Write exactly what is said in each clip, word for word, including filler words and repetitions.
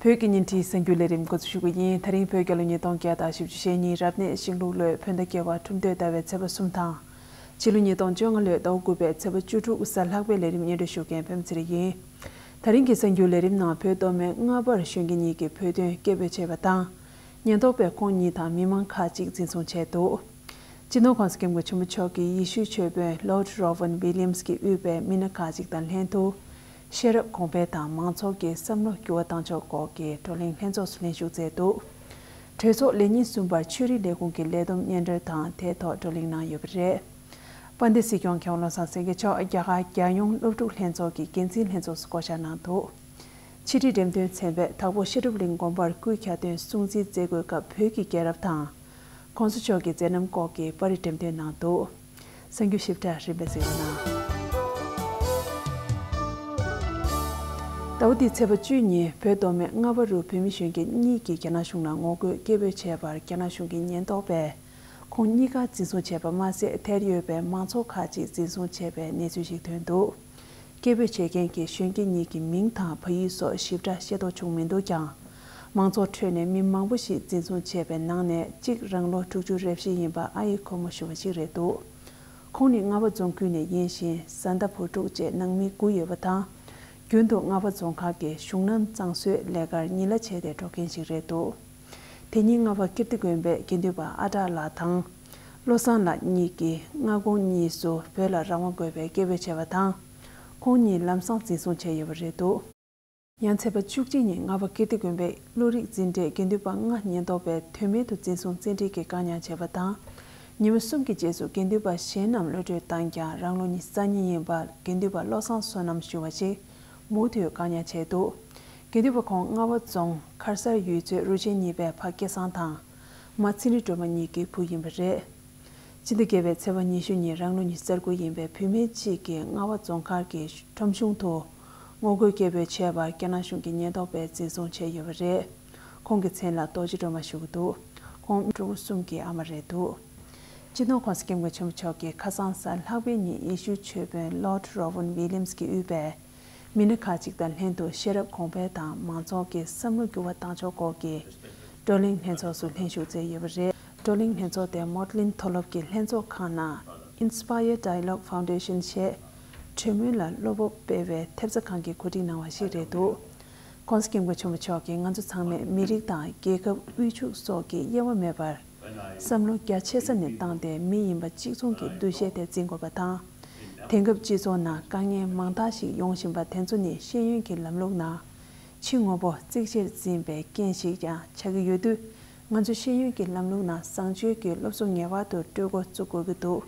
བོད་ཀྱི་ཉིན་རེའི་གསར་འགྱུར་ལས་རིམ་འགོ་འཛུགས་ཞུ་གི་ཡིན། དེ་རིང་བོད་རྒྱལ་ལོ་ཉིས་སྟོང་བརྒྱ་དང་བཞི་བཅུ་ཞེ་གཉིས་རབ་གནས་ཤིང་ལུག་ལོའི་བོད་ཟླ་བརྒྱད་པ་ཁྲུམས་སྟོད་ཟླ་བའི་ཚེས་པ་གསུམ་དང་། ཕྱི་ལོ་ཉིས་སྟོང་བཅོ་ལྔ་ལོའི་ཟླ་བ་དགུ་པའི་ཚེས་པ་བཅུ་དྲུག་གཟའ་ལྷག་པའི་ལས་རིམ་སྙན་སྒྲོན་ཞུ་མཁན་པད་མ་ཚེ་རིང་ཡིན། དེ་རིང་གི་གསར་འགྱུར་ལས་རིམ་ནང་བོད་མདོ་སྨད་རྔ་བར་གཞོན་སྐྱེས་གཉིས་ཀྱིས་བོད་དོན་སྐད་འབོད་བྱས་པ་དང་། ཉེན་རྟོག་པས་ཁོང་གཉིས་དང་མི་མང་ཁག་ཅིག་འཛིན་བཟུང་བྱས་འདུག་སྤྱི་ནོར་༸གོང་ས་༸སྐྱབས་མགོན་ཆེན་པོ་མཆོག་གིས་ཡེ་ཤུའི་ཆོས་དཔོན་Lord Rowan Williams གྱིས་དབུས་པའི་མི་སྣ་ཁག་ཅིག་དང་ལྷན་དུ། ཤེས་རབ་གོང་འཕེལ་དང་མང་ཚོགས་ཀྱི་བསམ་བློ་འགྱུར་བ་གཏང་ཕྱོགས་སྐོར་གྱི་བགྲོ་གླེང་ལྷན་ཚོགས་སུ་ལྷན་ཞུགས་མཛད་འདུག་གྲོས་ཚོགས་ལས་ཉིན་གསུམ་པར་ཆོས་རིག་ལས་ཁུངས་ཀྱི་ལས་བསྡོམས་སྙན་སྒྲོན་དང་དེའི་ཐོག་བགྲོ་གླེང་གནང་ཡོད་པ་རེད། དཔལ་ལྡན་སྲིད་སྐྱོང་མཁས་དབང་བློ་བཟང་སེང་གེ་མཆོག་རྒྱ་གར་རྒྱལ་ཡོངས་སློབ་ཕྲུག་ལྷན་ཚོགས་ཀྱི་འགན་འཛིན་ལྷན་ཚོགས་སུ་བསྐོ་བཞག་གནང་འདུག་ཕྱི་དྲིལ་འགྲེམས་སྟོན་ཚན་པས་དྭགས་པོ་བཤད་སྒྲུབ་གླིང་དགོན་པར་སྐུའི་གྱ་སྟོན་སྲུང་བརྩི་མཛད་སྒོའི་སྐབས་བོད་ཀྱི་རྒྱལ་རབས་དང་།༸གོང་ས་མཆོག་གི་མཛད་རྣམ་སྐོར་གྱི་པར་རིས་འགྲེམས་སྟོན་གནང་འདུག་གསར་འགྱུར་ཞིབ་ཕྲ་རིམ་པས་གཟིགས་རོགས་གནང་། ཟླ་བ་འདིའི་ཚེས་པ་བཅུ་ཉིན་བོད་མདོ་སྨད་རྔ་བ་རུ་བོད་མི་གཞོན་སྐྱེས་གཉིས་ཀྱིས་རྒྱ་ནག་གཞུང་ལ་ངོ་རྒོལ་སྐད་འབོད་བྱས་པར་རྒྱ་ནག་གཞུང་གི་ཉེན་རྟོག་པས་ཁོང་གཉིས་ཀ་འཛིན་བཟུང་བྱས་པ་མ་ཟད། དེར་ཡོད་པའི་མང་ཚོགས་ཁག་ཅིག་འཛིན་བཟུང་བྱས་པའི་གནས་ཚུལ་ཞིག་ཐོན་འདུག་སྐད་འབོད་བྱེད་མཁན་གྱི་གཞོན་སྐྱེས་གཉིས་ཀྱི་མིང་དང་བ་ཡིག་སོགས་ཞིབ་ཕྲ་ཤེས་རྟོགས་བྱུང་མི་འདུག་ཀྱང་། མང་ཚོགས་ཁྲོད་ནས་མི་མང་པོ་ཞིག་འཛིན་བཟུང་བྱས་པའི་ནང་ནས་གཅིག་རང་ལོ་དྲུག་ཅུ་རེ་བཞི་ཡིན་པ་ཨ་ཡེ་ཁོ་མོ་ཞུ་བ་ཞིག་རེད་འདུག་ཁོང་ནི་རྔ་བ་རྫོང་ཁུལ་ནས་ཡིན་ཞིང་། བཟའ་ཟླ་བུ་ཕྲུག་བཅས་ནང་མི་དགུ་ཡོད་པ་དང་། རྒྱུན་དུ་རྔ་བ་རྫོང་ཁག་གི་གཞུང་ལམ་གཙང་བཟོའི་ལས་ཀར་ཉིན་གླ་བྱས་ཏེ་འགྲོ་མཁན་ཞིག་རེད་འདུག་དེ་ཉིན་རྔ་བ་ཀིརྟི་དགོན་པའི་དགེ་འདུན་པ་ཨ་གྲགས་ལགས་དང་། བློ་བཟང་ལགས་གཉིས་ཀྱིས་སྔ་དགོང་གཉིས་སུ་བོད་ལ་རང་དབང་དགོས་པའི་སྐད་འབོད་བྱས་པ་དང་། ཁོང་གཉིས་ལམ་སང་འཛིན་བཟུང་བྱས་ཡོད་པ་རེད་འདུག་ཡང་ཚེས་པ་བཅུ་གཅིག་ཉིན་རྔ་བ་ཀིརྟི་དགོན་པའི་བློ་རིག་འཛིན་གྲྭའི་དགེ་འདུན་པ་ལྔ་ཉེན་རྟོག་པས་དོན་མེད་དུ་འཛིན་བཟུང་བཙན་ཁྲིད་ཀྱིས་བཀག་ཉར་བྱས་པ་དང་། ཉིན་མོ་གསུམ་གྱི་རྗེས་སུ་དགེ་འདུན་པ་གཞན་རྣམས་གློད་གྲོལ་བཏང་ཀྱང་། རང་ལོ་ཉི་ཤུ་རྩ་གཉིས་ཡིན་པ་དགེ་འདུན་པ་བློ་བཟང་བསོད་ནམས་ཞུ་བ་ཞིག་མུ་མཐུད་བཀག་ཉར་བྱས་འདུག་དགེ་འདུན་པ་ཁོང་རྔ་བ་རྫོང་མཁར་གསར་ཡུལ་ཚོའི་རུ་ཆེན་གཉིས་པའི་ཕ་སྐལ་བཟང་དང་། མ་ཚེ་རིང་སྒྲོལ་མ་གཉིས་ཀྱི་བུ་ཡིན་པ་རེད། ཕྱི་ཟླ་བརྒྱད་པའི་ཚེས་པ་ཉི་ཤུ་ཉིན་རང་ལོ་ཉི་ཤུ་རྩ་དགུ་ཡིན་པའི་བུད་མེད་གཅིག་གིས་རྔ་བ་རྫོང་མཁར་གྱི་ཁྲོམ་གཞུང་དུ་ངོ་རྒོལ་སྐད་འབོད་བྱས་པར་རྒྱ་ནག་གཞུང་གི་ཉེན་རྟོག་པས་འཛིན་བཟུང་བྱས་ཡོད་པ་རེད། ཁོང་གི་མཚན་ལ་རྡོ་རྗེ་སྒྲོལ་མ་ཞུ་གི་འདུག་ཁོང་ཕྲུ་གུ་གསུམ་གྱི་ཨ་མ་རེད་འདུག་སྤྱི་ནོར་༸གོང་ས་༸སྐྱབས་མགོན་ཆེན་པོ་མཆོག་གིས་ཁ་སང་གཟའ་ལྷག་པའི་ཉིན་ཡེ་ཤུའི་ཆོས་དཔོན་Lord Rowan Williams གྱིས་དབུས་པའི་མི་སྣ་ཁག་ཅིག་དང་ལྷན་དུ་ཤེས་རབ་གོང་འཕེལ་དང་མང་ཚོགས་ཀྱི་བསམ་བློ་འགྱུར་བ་གཏང་ཕྱོགས་སྐོར་གྱི་བགྲོ་གླེང་ལྷན་ཚོགས་སུ་ལྷན་ཞུགས་མཛད་ཡོད་པ་རེད། བགྲོ་གླེང་ལྷན་ཚོགས་དེ་མོ་ཏི་ལིན་མཐོ་སློབ་ཀྱི་ལྷན་ཚོགས་ཁང་ནང་Inspire Dialogue Foundation ཞེས་གྲོས་མོལ་ལ་བློ་སྤོབས་སྤེལ་བའི་ཐེབས་རྩ་ཁང་གིས་གོ་སྒྲིག་གནང་བ་ཞིག་རེད་འདུག ༸གོང་ས་༸སྐྱབས་མགོན་ཆེན་པོ་མཆོག་གིས་ང་ཚོ་ཚང་མས་མི་རིགས་དང་རྒྱལ་ཁབ་དབུལ་ཕྱུག་སོགས་ཀྱི་དབྱེ་བ་མེད་པར། བསམ་བློ་རྒྱ་ཆེ་ས་ནས་བཏང་སྟེ་མི་ཡིན་པ་གཅིག་མཚུངས་ཀྱི་འདུ་ཤེས་དེ་འཛིན་དགོས་པ་དང་། དེང་སྐབས་སྤྱི་ཚོགས་ནང་དཀའ་ངལ་མང་དག་ཞིག་ཡོང་བཞིན་པ་དེ་ཚོ་ནི་ཤེས་ཡོན་གྱི་ལམ་ལུགས་ནང་ཕྱི་དངོས་པོ་གཙིགས་ཆེར་འཛིན་པའི་རྐྱེན་ཞིག་ཀྱང་ཆགས་ཀྱི་ཡོད་དུས། ང་ཚོ་ཤེས་ཡོན་གྱི་ལམ་ལུགས་ནང་བཟང་སྤྱོད་ཀྱི་སློབ་གསོ་ངེས་པར་དུ་སྤྲོད་འགོ་བཙུགས་དགོས་ཀྱི་འདུག་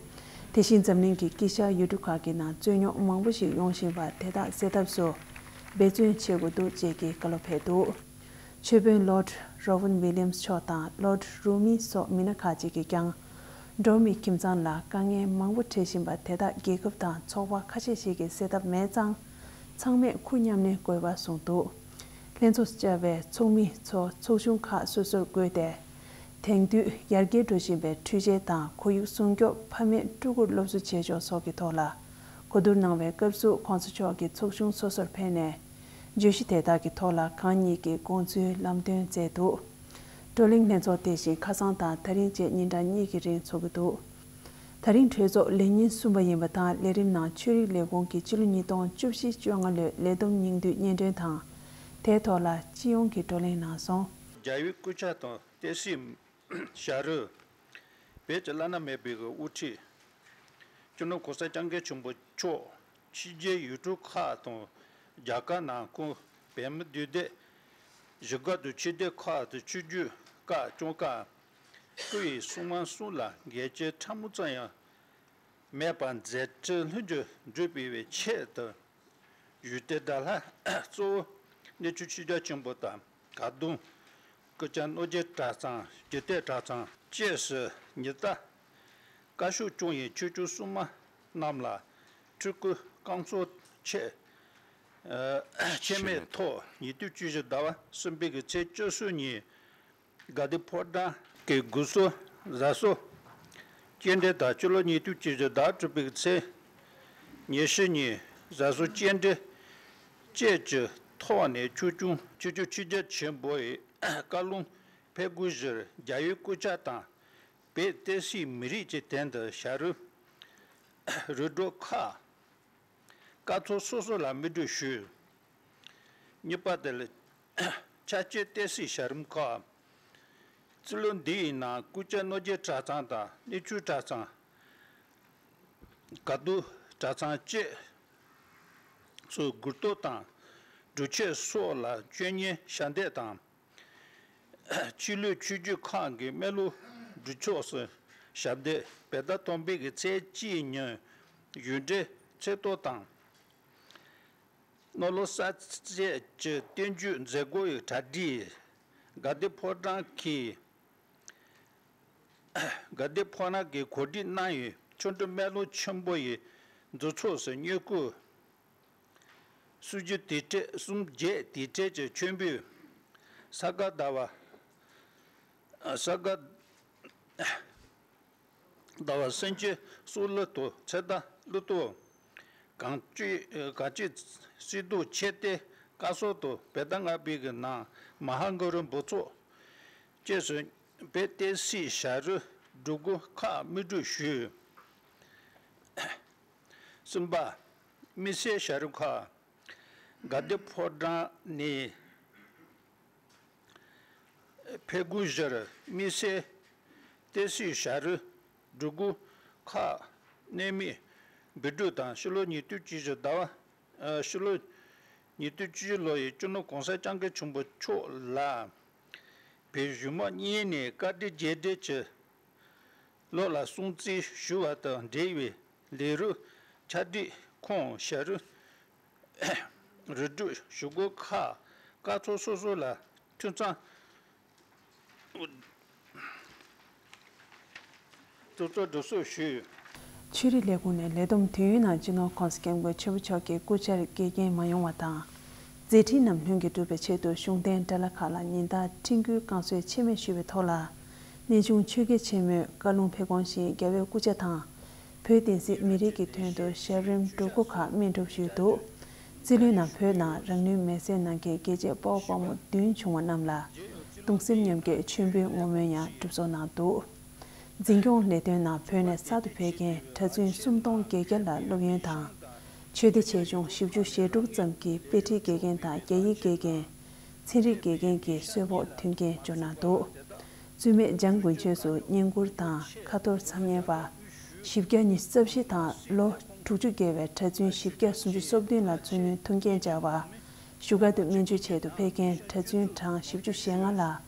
དེ་བཞིན་འཛམ་གླིང་གི་དཀྱིལ་ཤར་ཡུལ་གྲུ་ཁག་གི་ནང་རྩོད་རྙོག་མང་པོ་ཞིག་ཡོང་བཞིན་པ་དེ་དག་སེལ་ཐབས་སུ་འབད་བརྩོན་བྱེད་དགོས་འདུག་ཅེས་ཀྱི་བཀའ་སློབ་ཕེབས་འདུག་ཆོས་དཔོན་Lord Rowan Williams མཆོག་དང་Lord Rumi སོགས་མི་སྣ་ཁག་ཅིག་གིས་ཀྱང་། འགྲོ་བ་མིའི་ཁྱིམ་ཚང་ལ་དཀའ་ངལ་མང་པོ་འཕྲད་བཞིན་པ་དེ་དག་རྒྱལ་ཁབ་དང་ཚོགས་པ་ཁ་ཤས་ཤིག་གིས་སེལ་ཐབས་མེད་ཙང་། ཚང་མས་ཁུར་མཉམ་ལེན་དགོས་པ་གསུངས་འདུག་ལྷན་ཚོགས་སུ་བཅར་བའི་ཚོགས་མི་ཚོ་ཚོགས་ཆུང་ཁག་སོ་སོར་བགོས་ཏེ། དེང་དུས་ཡར་རྒྱས་འགྲོ་བཞིན་པའི་འཕྲུལ་ཆས་དང་ཁོར་ཡུག་སྲུང་སྐྱོབ། ཕ་མས་ཕྲུ་གུར་སློབ་གསོ་བྱེད་ཕྱོགས་སོགས་ཀྱི་ཐོག་ལ་གོ་བསྡུར་གནང་བའི་སྐབས་སུ། ༸གོང་ས་མཆོག་གིས་ཚོགས་ཆུང་སོ་སོར་ཕེབས་ནས། བརྗོད་གཞི་དེ་དག་གི་ཐོག་ལ་གང་ཉིད་ཀྱི་དགོངས་ཚུལ་ལམ་སྟོན་མཛད་འདུག་བགྲོ་གླེང་ལྷན་ཚོགས་དེ་བཞིན་ཁ་སང་དང་ད་རིང་བཅས་ཉིན་གྲངས་གཉིས་ཀྱི་རིང་འཚོགས་ཀྱི་འདུག་ད་རིང་གྲོས་ཚོགས་ལས་ཉིན་གསུམ་པ་ཡིན་པ་དང་། ལས་རིམ་ནང་ཆོས་རིག་ལས་ཁུངས་ཀྱི་སྤྱི་ལོ་ཉིས་སྟོང་བཅུ་བཞི་བཅོ་ལྔ་ལོའི་ལས་བསྡོམས་སྙིང་བསྡུས་སྙན་སྒྲོན་དང་། དེའི་ཐོག་ལ་སྤྱི་ཡོངས་ཀྱི་བགྲོ་གླེང་གནང་སོང་། རྒྱལ་བའི་སྐུ་ཕྱྭ་དང་བསྟན་སྲིད་བྱ་རུ། བོད་ཀྱི་བླ་ན་མེད་པའི་དབུ་ཁྲིད། སྤྱི་ནོར་༸གོང་ས་༸སྐྱབས་མགོན་ཆེན་པོ་མཆོག་ཕྱི་རྒྱལ་ཡུལ་གྲུ་ཁག་དང་རྒྱ་གར་ནང་ཁུལ་བོད་མི་འདུས་སྡོད་བཞུགས་སྒར་དང་ཆོས་སྡེ་ཁག་ཏུ་ཆོས་བརྒྱུད་བཀའ་སྐྱོང་སྐབས། སྐུ་ཡི་གསུང་ངག་གསུམ་ལ་འགལ་རྐྱེན་ཕྲ་མོ་ཙམ་ཡང་མེད་པར་མཛད་འཕྲིན་ལྷུན་གྱིས་གྲུབ་པའི་ཆེད་དུ། ཡུལ་དེར་དགྲ་ལྷ་གཙོ་བོ་གནས་ཆུང་ཆོས་རྒྱལ་ཆེན་པོ་དང་། བཀའ་གདུང་། སྐུ་བཅར་རྣོ་རྒྱལ་གྲྭ་ཚང་། རྒྱུད་སྟོད་གྲྭ་ཚང་བཅས་སུ་ཉི་ཟླ་བཀའ་ཤོག་སྐྱོང་བའི་ཆོས་སྐྱོང་སྲུང་མ་རྣམས་ལ་སྤྲུལ་སྐུ་བསྐང་གསོ་ཆེད། ཆེད་མེད་ཐོག་ཉེ་དུས་བཅུ་བཞི་ཟླ་བ་གསུམ་པའི་གི་ཚེས་བཅུ་གསུམ་ཉིན། དགའ་ལྡན་ཕོ་བྲང་གི་དགུ་གསོ་བཟའ་གསོ་སྤྱན་འདྲེན་དང་། སྤྱི་ལོ་ཉིས་སྟོང་བཅུ་བཞི་ཟླ་དྲུག་པའི་ཚེས་ཉི་ཤུ་ཉིན་བཟའ་གསོ་སྤྱན་འདྲེན་བཅས་ཀྱི་ ཐོག་ནས་ཆོས་སྐྱོང་ཆོས་སྐྱོང་ཆོས་རྒྱལ་ཆེན་པོ་ཡི་བཀའ་ལུང་ཕེབས་དགོས་ཕྱིར་རྒྱལ་བའི་སྐུ་ཕྱྭ་དང་བོད་བསྟན་སྲིད་མི་རིགས་ཀྱི་དོན་དུ་ཞབས་རུ་རུ་སྒྲུབ་ཁག་སྐབས་ཐོག་སོ་སོ་ལ་མི་སྒྲུབ་ཞུས། གཉིས་པ་དེ་ལ་ཆ་རྐྱེན་བསྟན་སྲིད་ཞབས་རིམ་ཁག་རྩིས་ལོ་འདི་ཡི་ནང་སྐུ་ཕྱྭ་གནོད་སྦྱིན་གྲྭ་ཚང་དང་གནས་ཆུང་གྲྭ་ཚང་། དགའ་སྟོན་གྲྭ་ཚང་བཅས་སུ་དགུ་གཏོར་དང་སྒྲུབ་ཆེན་སོགས་ལ་བཅོས་ཉེས་ཞབས་འདེགས་དང་། ཕྱི་ལུས་ཆོས་བརྒྱུད་ཁག་གི་སྨན་ལུགས་སྒྲུབ་ཕྱོགས་སུ་ཞབས་འདེགས། བོད་ཟླ་དང་པོའི་གི་ཚེས་གཅིག་ཉིན་ཡུལ་འདྲེ་ཚེ་གཏོར་དང་། ནོར་ལུག་གསར་བཅད་ཀྱི་བསྟན་བཅོས་མཛད་སྒོ་ཡི་གྲ་སྒྲིག་དགའ་ལྡན་ཕོ་བྲང་གི་དགའ་ལྡན་ཕོ་བྲང་གི་གོ་སྒྲིག་གནང་ཡུལ་ཆོ་འཕྲུལ་སྨན་ལུགས་ཆེན་པོ་ཡི་འདུ་ཚོགས་སུ་བསྙེན་བཀུར། སྲུང་བརྒྱུད་དེ་འཕྲད་གསུམ་བརྒྱད་དེ་འཕྲད་ཀྱི་མཆོད་འབུལ། ས་ག་ཟླ་བ། ས་ག་ཟླ་བ་སེམས་ཅན་སྲོག་བླུ་དང་ཚེ་བདག་བླུ་དང་། གངས་སྐྱིད་གངས་སྐྱིད་བསིལ་རྡོ་ཆེ་སྟེ་བཀའ་ཟུར་དང་བོད་ཟླ་ལྔ་པའི་གི་ནང་མ་ཧཱ་གུ་རུ་འབུམ་ཚོགས་བཅས་སུ་བོད་བསྟན་སྲིད་ཞབས་རུ་སྒྲུབ་དགོས་ཁག་མི་སྒྲུབ་ཞུས། གསུམ་པ། མི་སེར་ཞབས་རུ་ཁག་དགའ་ལྡན་ཕོ་བྲང་ནས་ཕེབས་དགོས་ཕྱིར་མི་སེར་བསྟན་སྲིད་ཞབས་རུ་སྒྲུབ་དགོས་ཁག་གནད་སྨིན་འབུལ་སྒྲུབ་དང་ཕྱི་ལོ་ཉིས་སྟོང་བཅུ་བཞི་ཟླ་བ། ཨ། ཕྱི་ལོ་ཉིས་སྟོང་བཅུ་བཞི་ལོ་ཡི་སྤྱི་ནོར་༸གོང་ས་༸སྐྱབས་མགོན་ཆེན་པོ་མཆོག་ལ་བོད་གཞུང་མང་གཉིས་ནས་བཀའ་དྲིན་རྗེས་དྲན་གྱི་ལོ་ལ་སྲུང་བརྩི་ཞུ་བ་དང་འབྲེལ་བའི་ལས་རིམ་ཕྱག་བྲིས་ཁང་ཞབས་རུ་རུ་སྒྲིག་ཞུ་སྒོ་ཁག་སྐབས་ཐོག་སོ་སོ་ལ་ཐུགས་གཙང་ཐུགས་གཙང་སྒྲུབ་སོགས་ཞུས། ཆོས་རིག་ལས་ཁུངས་ནས་ལས་བསྡོམས་དུས་ཡུན་ནང་སྤྱི་ནོར་༸གོང་ས་༸སྐྱབས་མགོན་ཆེན་པོ་མཆོག་གི་སྐུ་ཕྱྭར་འགལ་རྐྱེན་མ་ཡོང་བ་དང་། མཛད་འཕྲིན་རྣམས་ལྷུན་གྱིས་གྲུབ་པའི་ཆེད་དུ་གཞུང་དོན་དྲ་ལམ་ཁག་ལ་ཉིན་ལྟར་འཕྲིན་སྐུལ་བསྐང་གསོའི་ཆེད་སྨོན་ཞུ་བའི་ཐོག་ལ། གནས་ཆུང་ཆོས་རྒྱལ་ཆེན་མོས་བཀའ་ལུང་ཕེབས་དགོངས་བཞིན་རྒྱལ་བའི་སྐུ་ཕྱྭ་དང་། བོད་བསྟན་སྲིད་མི་རིགས་ཀྱི་དོན་དུ་ཞབས་རིམ་སྒྲུབ་སྒོ་ཁག་སྨིན་གྲུབ་ཞུས་འདུག། རྩིས་ལོའི་ནང་བོད་ནང་རང་ལུས་མེར་སྲེག་གནང་མཁན་རྒྱལ་གཅེས་དཔའ་བོ་དཔའ་མོ་བདུན་བྱུང་བ་རྣམས་ལ་གདུང་སེམས་མཉམ་སྐྱེད་མཆོད་འབུལ་བསྔོ་སྨོན་ཡང་གྲུབ་སོགས་གནང་འདུག། འཛིན་སྐྱོང་ལས་དོན་ནང་བོད་ནས་གསར་དུ་ཕེབས་མཁན་གྲྭ་བཙུན་སུམ་སྟོང་བརྒྱད་བརྒྱ་ལ་སློབ་ཡོན་དང་། ཆོས་སྡེ་ཆེ་ཆུང་བཞི་བཅུ་ཞེ་དྲུག་ཙམ་གྱི་དཔེ་ཁྲིད་དགེ་རྒན་དང་རྒྱ་ཡིག་དགེ་རྒན། ཚན་རིག་དགེ་རྒན་གྱི་གསོལ་ཕོགས་མཐུན་རྐྱེན་སྦྱོར་གནང་འདུག། བཙུན་མས་འཇང་དགུན་ཆོས་སུ་བསྙེན་བཀུར་དང་ཁ་ཐོར་མཚམས་བསྙེན་པ། བཞི་བརྒྱ་ཉི་ཤུ་རྩ་བཞི་དང་ལོ་དྲུག་ཅུ་བརྒལ་བའི་གྲྭ་བཙུན་བཞི་བརྒྱ་སུམ་ཅུ་སོ་བདུན་ལ་བཙུན་མོའི་མཐུན་རྐྱེན་སྦྱར་བ། བཞུགས་སྒར་དུ་སྨན་བཅོས་ཆེད་དུ་ཕེབས་མཁན་གྲྭ་བཙུན་གྲངས་བཞི་བཅུ་ཞེ་ལྔ་ལ།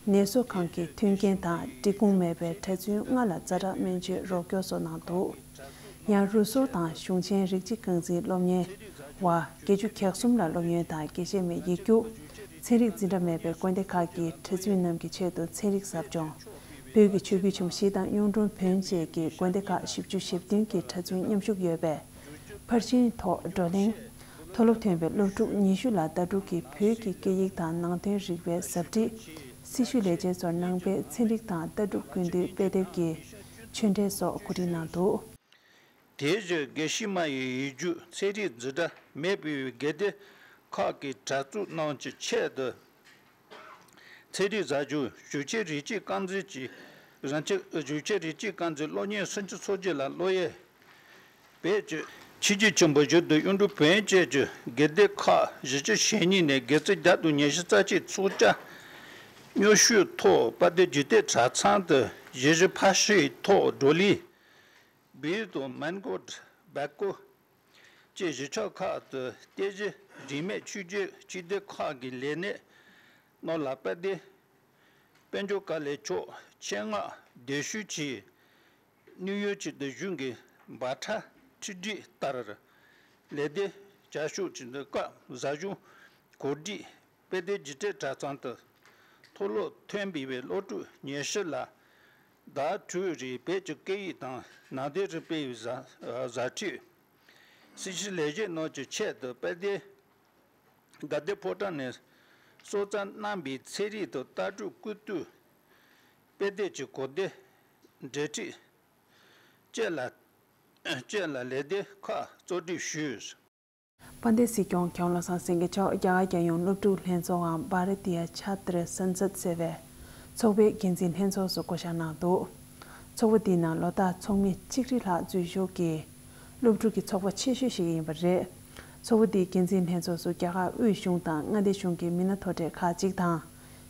ནད་གསོ་ཁང་གི་མཐུན་རྐྱེན་དང་འབྲི་གུང་མེད་པའི་གྲྭ་བཙུན་ལྔ་ལ་ཛ་དྲག་སྨན་བཅོས་རོགས་སྐྱོར་སོགས་གནང་འདུག། ཡང་རུ་ཟུར་དང་གཞུང་ཆེན་རིགས་གཅིག་རྐང་འཛིན་སློབ་གཉེར་བ་བརྒྱད་ཅུ་གྱ་གསུམ་ལ་སློབ་ཡོན་དང་དགེ་བཤེས་མའི་ཡིག་རྒྱུགས། ཚན་རིག་འཛིན་གྲྭ་མེད་པའི་དགོན་སྡེ་ཁག་གི་གྲྭ་བཙུན་རྣམས་ཀྱི་ཆེད་དུ་ཚན་རིག་ཟབ་སྦྱོང་། བོད་ཀྱི་ཆོས་བརྒྱུད་ཆེན་པོ་བཞི་དང་གཡུང་དྲུང་བོན་བཅས་ཀྱི་དགོན་སྡེ་ཁག་བཞི་བཅུ་ཞེ་བདུན་གྱི་གྲྭ་བཙུན་མཉམ་ཞུགས་ཡོད་པས། ཕར་ཕྱིན་ཐོག་བགྲོ་གླེང་། མཐོ་སློབ་ཐོན་པའི་སློབ་ཕྲུག་ཉི་ཤུ་ལ་ལྟ་གྲུབ་ཀྱི་བོད་ཀྱི་སྐད་ཡིག་དང་ནང་དོན་རིག་པའི་ཟབ་ཁྲིད། སྲི་ཞུ་ལས་བྱེད་ཚོར་ནང་པའི་ཚན་རིག་དང་ལྟ་གྲུབ་ཀུན་བཏུས་དཔེ་དེབ་ཀྱི་ཆོས་འབྲེལ་སོགས་གོ་སྒྲིག་གནང་འདུག། དེ་བཞིན་དགེ་བཤེས་མ་ཡི་ཡིག་རྒྱུགས་ཚན་རིག་འཛིན་གྲྭ་མེད་པའི་དགོན་སྡེ་ཁག་གི་གྲྭ་བཙུན་རྣམས་ཀྱི་ཆེད་དུ། ཚན་རིག་ཟབ་སྦྱོང་གཞུང་ཆེན་རིགས་གཅིག་རྐང་འཛིན་གྱི་རང་ཆེ་གཞུང་ཆེན་རིགས་གཅིག་རྐང་འཛིན་སློབ་གཉེར་སུམ་ཅུ་སོ་གཅིག་ལ་སློབ་ཡོན། བོད་ཀྱི་ཆོས་བརྒྱུད་ཆེན་པོ་བཞི་དང་གཡུང་དྲུང་བོན་བཅས་ཀྱི་དགོན་སྡེ་ཁག་བཞི་བཅུ་ཞེ་གཉིས་ནས་དགེ་ཚུལ་བརྒྱ་དང་ཉི་ཤུ་རྩ་གཅིག་ཚོགས་བཅར་མཉམ་ཞུགས་ཐོག་དཔལ་ལྡན་འཇིག་རྟེན་གྲྭ་ཚང་དུ་གཞིས་བྱེས་ཕར་ཕྱིན་ཐོག་བགྲོ་གླེང་། བིར་དང་མན་གོ་བྷེ་ཀོ་བཅས་གཞིས་ཆགས་ཁག་ཏུ་རྟེན་གཞི་རིས་མེད་ཆོས་བརྒྱུད་སྤྱི་སྡེ་ཁག་གི་ལས་སྣེ་རྣམས་ལ་དཔལ་ལྡན་དཔལ་འབྱོར་དཀའ་ལས་མཆོག་ཆེད་མངགས་གདན་ཞུ་གྱིས་གནས་ཡུལ་གཅིག་ཏུ་གཞུང་གི་འབར་ཁྲ་ཁྲིད་སྒྲིག་ལྟར་ལས་སྡེ་བསྐྱར་ཞུགས་ཀྱི་སྐབས་ཟབ་སྦྱོང་གོ་སྒྲིག་དཔལ་ལྡན་འཇིགས་བྲལ་གྲྭ་ཚང་དུ་མཐོ་སློབ་ཐོན་པའི་སློབ་ཕྲུག་ཉི་ཤུ་ལ་ཟླ་དྲུག་རིང་བོད་ཀྱི་སྐད་ཡིག་དང་ནང་དོན་རིག་པའི་ཟབ་ཁྲིད། སྲི་ཞུ་ལས་བྱེད་རྣམས་ཀྱི་ཆེད་དུ་དཔལ་ལྡན་དགའ་ལྡན་ཕོ་བྲང་ནས་གསོལ་སྩལ་གནང་བའི་ཚན་རིག་དང་ལྟ་གྲུབ་ཀུན་བཏུས་དཔེ་དེབ་ཀྱི་གོ་བདེ་འབྲེལ་འདྲིས་བཅས་ལ་བཅས་ལ་ལས་སྡེ་ཁག་གཙོ་སྒྲིག་ཞུས། དཔལ་ལྡན་སྲིད་སྐྱོང་༸གོང་ས་༸སྐྱབས་མགོན་ཆེན་པོ་མཆོག་རྒྱ་གར་རྒྱལ་ཡོངས་སློབ་ཕྲུག་ལྷན་ཚོགས་འམ་Bharatiya Chhatra Sansad ཟེར་བའི་ཚོགས་པའི་འགན་འཛིན་ལྷན་ཚོགས་སུ་བསྐོ་བཞག་གནང་འདུག། ཚོགས་པ་འདིའི་ནང་ལོ་ལྟར་ཚོགས་མི་གཅིག་ཁྲི་ལྷག་འཛུལ་ཞུགས་ཀྱིས་སློབ་ཕྲུག་གི་ཚོགས་པ་ཆེ་ཤོས་ཤིག་ཡིན་པ་རེད། ཚོགས་པ་འདིའི་འགན་འཛིན་ལྷན་ཚོགས་སུ་རྒྱ་གར་དབུས་གཞུང་དང་མངའ་སྡེ་གཞུང་གི་མི་སྣ་མཐོ་གྲས་ཁག་ཅིག་དང་།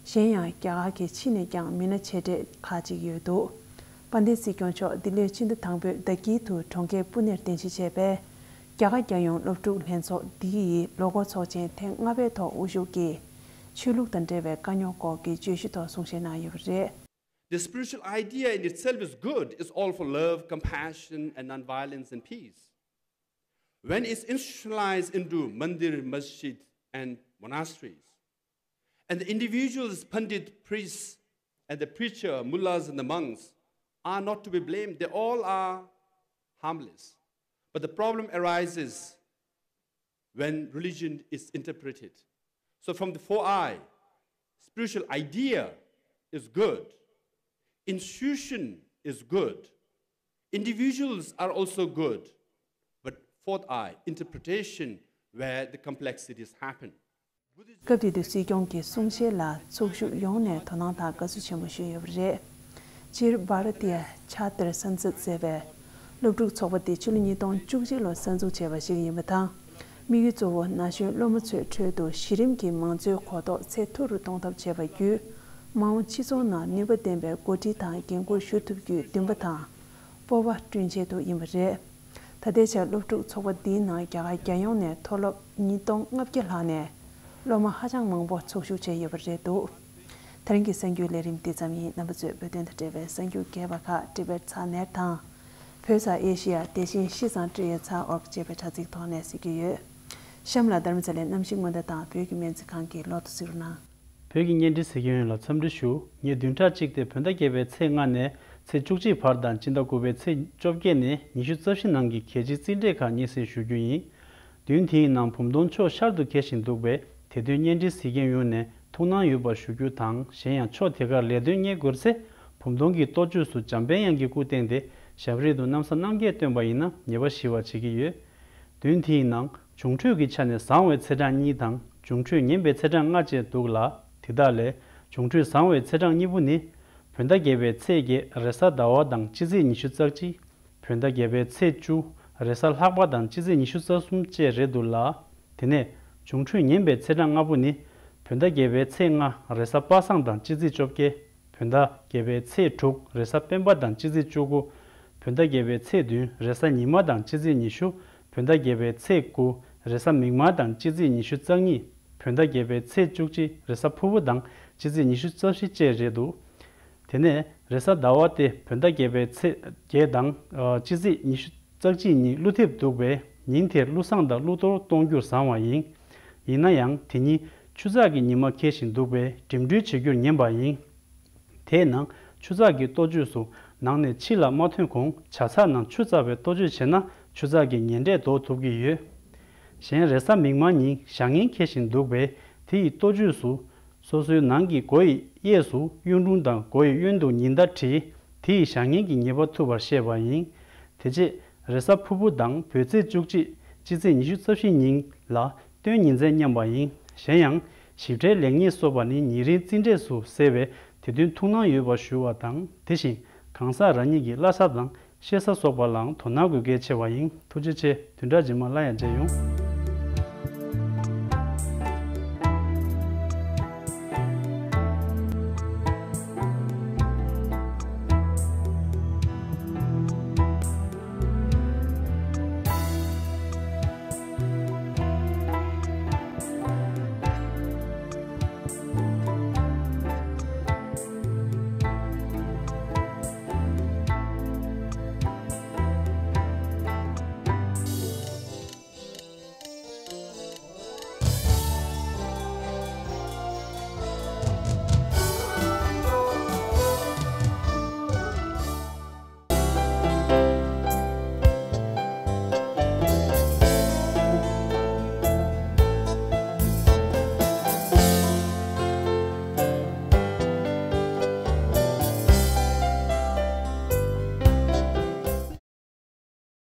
གཞན་ཡང་རྒྱ་གར་གྱི་ཕྱི་ནས་ཀྱང་མི་སྣ་ཆེ་གྲས་ཁག་ཅིག་ཡོད་འདུག། དཔལ་ལྡན་སྲིད་སྐྱོང་མཆོག་འདི་ལོའི་ཕྱི་ཟླ་དང་པོའི་ཟླ་དཀྱིལ་དུ་གྲོང་ཁྱེར་པུ་ནེར་གདན་ཞུ་བྱས་པའི་རྒྱ་གར་རྒྱལ་ཡོངས་སློབ་ཕྲུག་ལྷན་ཚོགས་འདི་ཡི་ལོ་འཁོར་ཚོགས་ཆེན་ཐེངས་ལྔ་པའི་ཐོག་དབུ་བཞུགས་ཀྱིས་ཆོས་ལུགས་དང་འབྲེལ་བའི་དཀའ་རྙོག་སྐོར་གྱི་བརྗོད་གཞི་ཐོག་གསུང་བཤད་གནང་ཡོད་པ་རེད། The spiritual idea in itself is good. It's all for love, compassion, and non-violence and peace. When it's institutionalized into mandir, masjid, and monasteries, and the individuals, pandit, priests, and the preacher, mullahs, and the monks are not to be blamed. They all are harmless. But the problem arises when religion is interpreted. So, from the four I, spiritual idea is good, institution is good, individuals are also good, but fourth I, interpretation, where the complexities happen. སྐབས་དེ་དུས་སྲིད་སྐྱོང་གི་གསུང་བཤད་ལ་ཚོགས་ཞུགས་ཡོངས་ནས་དོ་སྣང་དང་དགའ་བསུ་ཆེན་པོ་ཞུས་ཡོད་པ་རེད། སྤྱིར་Bharatiya Chhatra Sansad ཟེར་བའི་སློབ་ཕྲུག་ཚོགས་པ་དེ་ཕྱི་ལོ་ཉིས་སྟོང་བཅུ་གཅིག་ལོར་གསར་འཛུགས་བྱས་པ་ཞིག་ཡིན་པ་དང་། དམིགས་ཡུལ་གཙོ་བོ་ན་གཞོན་སློབ་མ་ཚོའི་ཁྲོད་དུ་གཞི་རིམ་གྱི་མང་གཙོའི་གོ་རྟོགས་ཚད་མཐོ་རུ་གཏོང་ཐབས་བྱས་པ་བརྒྱུད། མ་འོངས་སྤྱི་ཚོགས་ནང་ནུས་པ་ལྡན་པའི་འགོ་ཁྲིད་དང་འགན་འཁུར་ཞུ་ཐུབ་རྒྱུའི་འདུན་པ་དང་སྤོབས་པ་བསྐྲུན་ཆེད་དུ་ཡིན་པ་རེད། ད་ལྟའི་ཆར་སློབ་ཕྲུག་ཚོགས་པ་འདིའི་ནང་རྒྱ་གར་རྒྱལ་ཡོངས་ནས་མཐོ་སློབ་ཉིས་སྟོང་ལྔ་བརྒྱ་ལྷག་ནས་སློབ་མ་ཧ་ཅང་མང་པོ་ཚོགས་ཞུགས་བྱས་ཡོད་པ་རེད་འདུག། དེ་རིང་གི་གསར་འགྱུར་ལས་རིམ་འདི་ཙམ་ཡིན། རྣམ་པ་ཚོས་བོད་དོན་དང་འབྲེལ་བའི་གསར་འགྱུར་རྒྱས་པ་ཁག་Tibet Channel དང་། བོད་དང་ཨེ་ཤི་ཡ། དེ་བཞིན་ཤིས་ཙང་ཀྲི་ཡ་ཚ་འོར་ཅེས་པའི་དྲ་ཚིགས་ཐོག་ནས་གཟིགས་ཀྱི་ཡོད། གཤམ་ལ་དྷ་རམ་ས་ལའི་གནམ་གཤིས་སྔོན་བརྡ་དང་བོད་ཀྱི་སྨན་རྩིས་ཁང་གི་ལོ་ཐོ་གཟིགས་རོགས་གནང་། བོད་ཀྱི་བརྙན་འཕྲིན་གཟིགས་མཁན་ཡོངས་ལ་འཚམས་འདྲི་ཞུ། ཉེ་བདུན་ཕྲག་གཅིག་སྟེ་བོད་ཟླ་བརྒྱད་པའི་ཚེས་ལྔ་ནས་ཚེས་བཅུ་གཅིག་བར་དང་སྤྱི་ཟླ་དགུ་པའི་ཚེས་བཅོ་བརྒྱད་ནས་ཉི་ཤུ་རྩ་བཞི་ནང་གི་གལ་ཆེའི་རྩིས་འབྲས་ཁག་སྙན་སེང་ཞུ་རྒྱུ་ཡིན། བདུན་དེའི་ནང་བུམ་སྡོང་ཕྱོགས་ཤར་དུ་འཁེལ་བཞིན་འདུག་པས། དེ་དོན་བརྙན་འཕྲིན་གཟིགས་མཁན་ཡོངས་ནས་ཐུགས་སྣང་ཡོད་པ་ཞུ་རྒྱུ་དང་། གཞན་ཡང་ཕྱོགས་དེ་གར་ལས་དོན་གཉེར་དགོས་ཚེ། བུམ་སྡོང་གི་ལྟོ་ཆས་སུ་འཇམ་དཔལ་དབྱངས་ཀྱི་སྐུ་བསྟན་ཏེ། ཞབས་རིམ་དུ་གནམ་ས་སྣང་བརྒྱད་བཏོན་པ་ཡིན་ན་ཉེས་པ་ཞི་བར་བྱེད་ཀྱི་ཡོད། བདུན་དེའི་ནང་འབྱུང་འཕྲོད་ཀྱི་ཆ་ནས་བཟང་བའི་ཚེས་གྲངས་གཉིས་དང་། འབྱུང་འཕྲོད་ངན་པའི་ཚེས་གྲངས་ལྔ་བཅས་འདུག་ལ། དེ་དག་ལས་འབྱུང་འཕྲོད་བཟང་བའི་ཚེས་གྲངས་གཉིས་པོ་ནི། བོད་ཟླ་བརྒྱད་པའི་ཚེས་བརྒྱད་རེས་གཟའ་ཟླ་བ་དང་སྤྱི་ཚེས་ཉི་ཤུ་རྩ་གཅིག། བོད་ཟླ་བརྒྱད་པའི་ཚེས་བཅུ་རེས་གཟའ་ལྷག་པ་དང་སྤྱི་ཚེས་ཉི་ཤུ་རྩ་གསུམ་བཅས་རེད་འདུག་ལ། དེ་ནས་འབྱུང་འཕྲོད་ངན་པའི་ཚེས་གྲངས་ལྔ་པོ་ནི། བོད་ཟླ་བརྒྱད་པའི་ཚེས་ལྔ་རེས་གཟའ་པ་སངས་དང་སྤྱི་ཚེས་བཅོ་བརྒྱད། བོད་ཟླ་བརྒྱད་པའི་ཚེས་དྲུག་རེས་གཟའ་སྤེན་པ་དང་སྤྱི་ཚེས་བཅུ་དགུ། བོད་ཟླ་བརྒྱད་པའི་ཚེས་བདུན་རེས་གཟའ་ཉི་མ་དང་སྤྱི་ཚེས་ཉི་ཤུ། བོད་ཟླ་བརྒྱད་པའི་ཚེས་དགུ་རེས་གཟའ་མིག་དམར་དང་སྤྱི་ཚེས་ཉི་ཤུ་རྩ་གཉིས། བོད་ཟླ་བརྒྱད་པའི་ཚེས་བཅུ་གཅིག་རེས་གཟའ་ཕུར་བུ་དང་སྤྱི་ཚེས་ཉི་ཤུ་རྩ་བཞི་བཅས་རེད་འདུག། དེ་ནས་རེས་གཟའ་ཟླ་བ་སྟེ་བོད་ཟླ་བརྒྱད་པའི་ཚེས་བརྒྱད་དང་། ཨ། སྤྱི་ཚེས་ཉི་ཤུ་རྩ་གཅིག་ཉིན་ཀླུ་ཐེབས་འདུག་པས། ཉིན་དེར་ཀླུ་བསངས་དང་ཀླུ་གཏོར་གཏོང་རྒྱུར་བཟང་བ་ཡིན། ཡིན་ན་ཡང་དེ་ཉིན་ཆུ་ཚགས་ཀྱི་ཉི་མ་འཁེལ་བཞིན་འདུག་པས་འགྲིམ་འགྲུལ་བྱེད་རྒྱུར་ཉན་པ་ཡིན། དེས་ན་ཆུ་ཚགས་ཀྱི་ལྟོ་ཆས་སུ་ནང་ནས་ཕྱི་ལ་མ་ཐོན་གོང་ཇ་ཚགས་ནང་ཆུ་བཙགས་པའི་ལྟོ་ཆས་བྱས་ན་ཆུ་ཚགས་ཀྱི་ངན་འབྲས་ཟློག་ཐུབ་ཀྱི་ཡོད། གཞན་རེས་གཟའ་མིག་དམར་ཉིན་བྱ་ངན་འཁེལ་བཞིན་འདུག་པས་དེ་ཡི་ལྟོ་ཆས་སུ། སོ་སོའི་ནང་གི་སྒོ་ཡི་གཡས་སུ་གཡུང་དྲུང་དང་སྒོ་ཡི་གཡོན་དུ་ཉི་ཟླ་བྲིས། དེ་ཡི་བྱ་ངན་གྱི་ཉེས་པ་ཐུབ་པར་བཤད་པ་ཡིན། དེ་རྗེས་རེས་གཟའ་ཕུར་བུ་དང་བོད་ཚེས་བཅུ་གཅིག་སྤྱི་ཚེས་ཉི་ཤུ་རྩ་བཞི་ཉིན་ལ་སྟོན་ཉིན་མཚན་མཉམ་པ་ཡིན། གཞན་ཡང་ཞིབ་ཕྲའི་ལེགས་ཉེས་སོགས་པ་ནི་ཉིན་རེའི་རྩིས་འབྲས་སུ་གསལ་བས་དེ་དོན་ཐུགས་སྣང་ཡོད་པ་ཞུ་བ་དང་། དེ་བཞིན་གང་ཟག་རང་ཉིད་ཀྱི་བླ་གཟའ་དང་གཤེད་གཟའ་སོགས་པ་ལའང་དོ་སྣང་དགོས་གལ་ཆེ་བ་ཡིན། ཐུགས་རྗེ་ཆེ། བདུན་ཕྲག་རྗེས་མ་སླར་ཡང་མཇལ་ཡོང་།